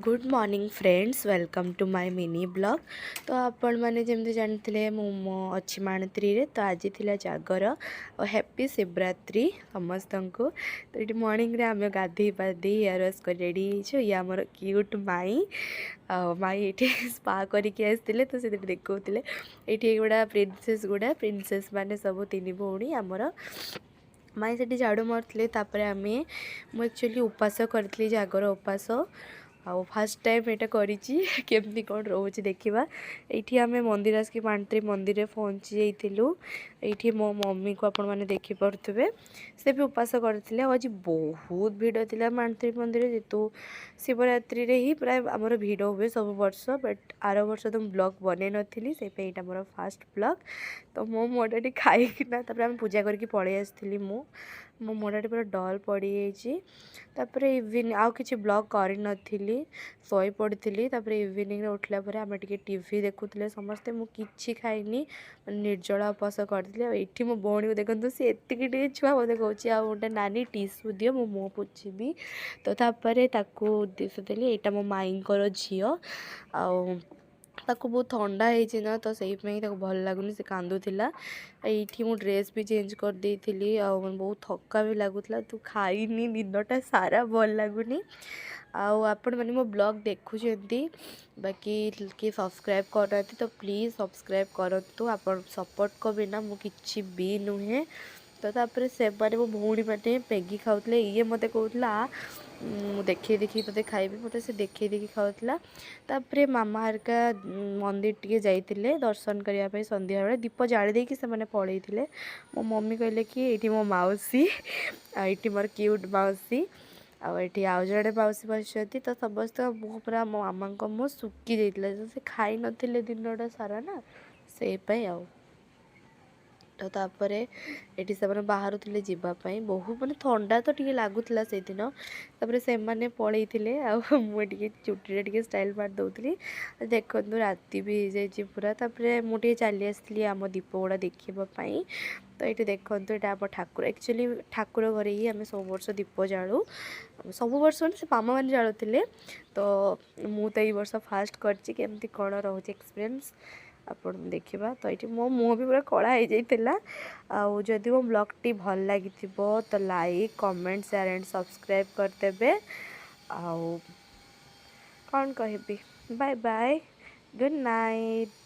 Good morning friends, welcome to my mini vlog. ତ ଆପଣମାନେ ଯେମିତି ଜାଣିଥିଲେ, ମୁଁ ମୋ ଅଛି ମାଣତ୍ରୀରେ। ତ ଆଜି ଥିଲା ଜାଗର ଆଉ ହ୍ୟାପି ଶିବରାତ୍ରି ସମସ୍ତଙ୍କୁ। ତ ଏଇଠି ମର୍ଣ୍ଣିଂରେ ଆମେ ଗାଧେଇ ପାଧେଇ, ହେୟାର ୱାଶ୍ କରି ରେଡ଼ି ହେଇଛୁ। ଇଏ ଆମର କ୍ୟୁଟ୍ ମାଇଁ ଆଉ ମାଇଁ ଏଇଠି ସ୍ପା କରିକି ଆସିଥିଲେ, ତ ସେଥିରେ ଦେଖାଉଥିଲେ। ଏଇଠି ଏଗୁଡ଼ା ପ୍ରିନ୍ସେସ୍ ଗୁଡ଼ା, ପ୍ରିନ୍ସେସ୍ ମାନେ ସବୁ ତିନି ଭଉଣୀ ଆମର। ମାଇଁ ସେଠି ଝାଡ଼ୁ ମାରୁଥିଲେ। ତାପରେ ମୁଁ ଆକ୍ଚୁଆଲି ଉପାସ କରିଥିଲି, ଜାଗର ଉପାସ, ଆଉ ଫାର୍ଷ୍ଟ ଟାଇମ୍ ଏଇଟା କରିଛି। କେମିତି କ'ଣ ରହୁଛି ଦେଖିବା। ଏଇଠି ଆମେ ମନ୍ଦିର ଆସିକି ମାଣତ୍ରୀ ମନ୍ଦିରରେ ପହଞ୍ଚି ଯାଇଥିଲୁ। ଏଇଠି ମୋ ମମିକୁ ଆପଣମାନେ ଦେଖିପାରୁଥିବେ, ସେ ବି ଉପାସ କରିଥିଲେ। ଆଉ ଆଜି ବହୁତ ଭିଡ଼ ଥିଲା ମାଣତ୍ରୀ ମନ୍ଦିର, ଯେହେତୁ ଶିବରାତ୍ରିରେ ହିଁ ପ୍ରାୟ ଆମର ଭିଡ଼ ହୁଏ ସବୁ ବର୍ଷ। ବଟ୍ ଆର ବର୍ଷ ତ ମୁଁ ବ୍ଲଗ୍ ବନେଇ ନଥିଲି, ସେଇପାଇଁ ଏଇଟା ମୋର ଫାର୍ଷ୍ଟ ବ୍ଲଗ୍। ତ ମୋ ମୁହଁଟା ଟିକେ ଖାଇକିନା, ତାପରେ ଆମେ ପୂଜା କରିକି ପଳେଇ ଆସିଥିଲି। ମୋ ମୁହଁଟା ପୁରା ଡଲ୍ ପଡ଼ିଯାଇଛି। ତାପରେ ଇଭିନିଂ ଆଉ କିଛି ବ୍ଲଗ୍ କରିନଥିଲି, ଶୋଇ ପଡ଼ିଥିଲି। ତାପରେ ଇଭିନିଂରେ ଉଠିଲା ପରେ ଆମେ ଟିକେ ଟିଭି ଦେଖୁଥିଲେ ସମସ୍ତେ। ମୁଁ କିଛି ଖାଇନି, ମାନେ ନିର୍ଜଳା ଉପବାସ କରିଥିଲି। ଆଉ ଏଇଠି ମୋ ଭଉଣୀକୁ ଦେଖନ୍ତୁ, ସେ ଏତିକି ଟିକେ ଛୁଆ, ମୋତେ କହୁଛି, "ଆଉ ଗୋଟେ ନାନୀ ଟିସୁ ଦିଅ, ମୁଁ ମୁହଁ ପୋଛିବି।" ତ ତାପରେ ତାକୁ ଟିସୁ ଦେଲି। ଏଇଟା ମୋ ମାଇଁଙ୍କର ଝିଅ ଆଉ ତାକୁ ବହୁତ ଥଣ୍ଡା ହେଇଛି ନା, ତ ସେଇପାଇଁ ତାକୁ ଭଲ ଲାଗୁନି, ସେ କାନ୍ଦୁଥିଲା। ଏଇଠି ମୁଁ ଡ୍ରେସ୍ ବି ଚେଞ୍ଜ କରିଦେଇଥିଲି ଆଉ ବହୁତ ଥକା ବି ଲାଗୁଥିଲା। ତୁ ଖାଇନି ଦିନଟା ସାରା, ଭଲ ଲାଗୁନି। ଆଉ ଆପଣମାନେ ମୋ ବ୍ଲଗ୍ ଦେଖୁଛନ୍ତି, ବାକି କିଏ ସବସ୍କ୍ରାଇବ୍ କରୁନାହାନ୍ତି, ତ ପ୍ଲିଜ୍ ସବସ୍କ୍ରାଇବ୍ କରନ୍ତୁ। ଆପଣ ସପୋର୍ଟଙ୍କ ବିନା ମୁଁ କିଛି ବି ନୁହେଁ। ତ ତାପରେ ସେମାନେ ମୋ ଭଉଣୀମାନେ ମ୍ୟାଗି ଖାଉଥିଲେ। ଇଏ ମୋତେ କହୁଥିଲା, "ମୁଁ ଦେଖେଇ ଦେଖେଇ ତୋତେ ଖାଇବି।" ମୋତେ ସେ ଦେଖେଇ ଦେଖେଇ ଖାଉଥିଲା। ତାପରେ ମାମା ହେରିକା ମନ୍ଦିର ଟିକେ ଯାଇଥିଲେ ଦର୍ଶନ କରିବା ପାଇଁ। ସନ୍ଧ୍ୟାବେଳେ ଦୀପ ଜାଳି ଦେଇକି ସେମାନେ ପଳେଇଥିଲେ। ମୋ ମମି କହିଲେ କି ଏଇଠି ମୋ ମାଉସୀ ଆଉ ଏଇଠି ମୋର କ୍ୟୁଟ୍ ମାଉସୀ ଆଉ ଏଇଠି ଆଉ ଜଣେ ମାଉସୀ ବସିଛନ୍ତି। ତ ସମସ୍ତଙ୍କ ମୁହଁ ପୁରା, ମୋ ମାମାଙ୍କ ମୁହଁ ଶୁଖି ଯାଇଥିଲା, ସେ ଖାଇନଥିଲେ ଦିନଟା ସାରା ନା, ସେଇପାଇଁ। ଆଉ ତ ତାପରେ ଏଠି ସେମାନେ ବାହାରୁଥିଲେ ଯିବା ପାଇଁ। ବହୁତ ମାନେ ଥଣ୍ଡା ତ ଟିକେ ଲାଗୁଥିଲା ସେଇଦିନ। ତାପରେ ସେମାନେ ପଳେଇଥିଲେ ଆଉ ମୁଁ ଟିକେ ଚୁଟିରେ ଟିକେ ଷ୍ଟାଇଲ୍ ମାରି ଦେଉଥିଲି। ଦେଖନ୍ତୁ, ରାତି ବି ହେଇଯାଇଛି ପୁରା। ତାପରେ ମୁଁ ଟିକେ ଚାଲି ଆସିଥିଲି ଆମ ଦୀପ ଗୁଡ଼ା ଦେଖିବା ପାଇଁ। ତ ଏଇଠି ଦେଖନ୍ତୁ, ଏଇଟା ଆମ ଠାକୁର। ଆକ୍ଚୁଆଲି ଠାକୁର ଘରେ ହିଁ ଆମେ ସବୁ ବର୍ଷ ଦୀପ ଜାଳୁ। ସବୁ ବର୍ଷ ମାନେ ସେ ମାମାମାନେ ଜାଳୁଥିଲେ, ତ ମୁଁ ତ ଏଇ ବର୍ଷ ଫାଷ୍ଟ କରିଛି। କେମିତି କ'ଣ ରହୁଛି ଏକ୍ସପିରିଏନ୍ସ ଆପଣ ଦେଖିବା। ତ ଏଇଠି ମୋ ମୁହଁ ବି ପୁରା କଳା ହେଇଯାଇଥିଲା। ଆଉ ଯଦି ମୋ ବ୍ଲଗ୍ଟି ଭଲ ଲାଗିଥିବ, ତ like, comment, share and subscribe କରିଦେବେ। ଆଉ କ'ଣ କହିବି? Bye bye, good night.